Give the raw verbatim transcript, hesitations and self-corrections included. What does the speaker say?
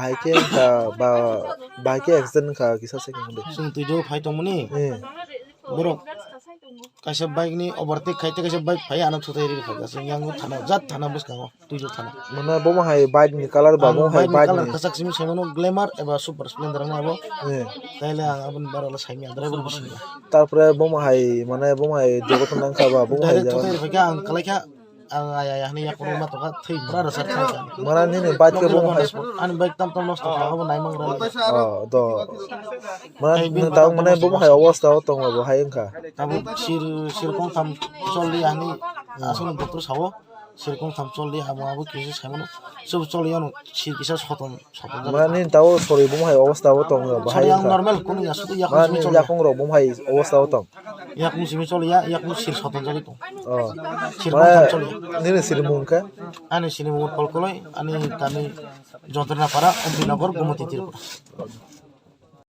Hai khe wngkha ba, bai khe accident wngkha kisa se khe de. Chwng twi do phai tongmani. Eh. Borok kaisa bike ni overtake khai tei kaisa bike phai ano thutai ri phai. Chwng yang thana jat thana bwskango twi do thana. Mane bo hai bike ni colour ba. Ang bo hai bike ni bike colour ni. Kwchak simi saimano Glamour eba Super Splendor wngna abo. Eh. Taile ang aboni bara la saimya driver bo simi. Tarpore bo hai mane bo hai jogo thang kha ba bo hai. Direct jaga. Thutai ri phai khe ang kalai kha. Ang aya aya hwnwi yakung rwma tongkha, thwi bwra rwchar thangkha. Mana nini bike khe bo hai. Ani bike tam tam nosto kha, abo naimang rwla. Oh, do. Mana nini tabuk mane bo hai obostha o tongo bo hai wngkha. Tabuk sir, sir kong tham choli ani aswk doctor sao, sir kong tham choli abo abo kisa saimano, sub choli ano sir kisa soton. Mani tao sori bo hai obostha o tong ba hai. Sori ang normal, kunu ya sudu yakung simi choli ya. Yakung rok bo hai obostha o tong. Yakung simi choli ya, yakung sir soton jagwi tong. Oh. Sir bo tam choli ya. Nini sir mung khe? Ani sir mung Utpal Koloi, ani kami Jontrona Para, M P Nagar, Gomoti, Tripura.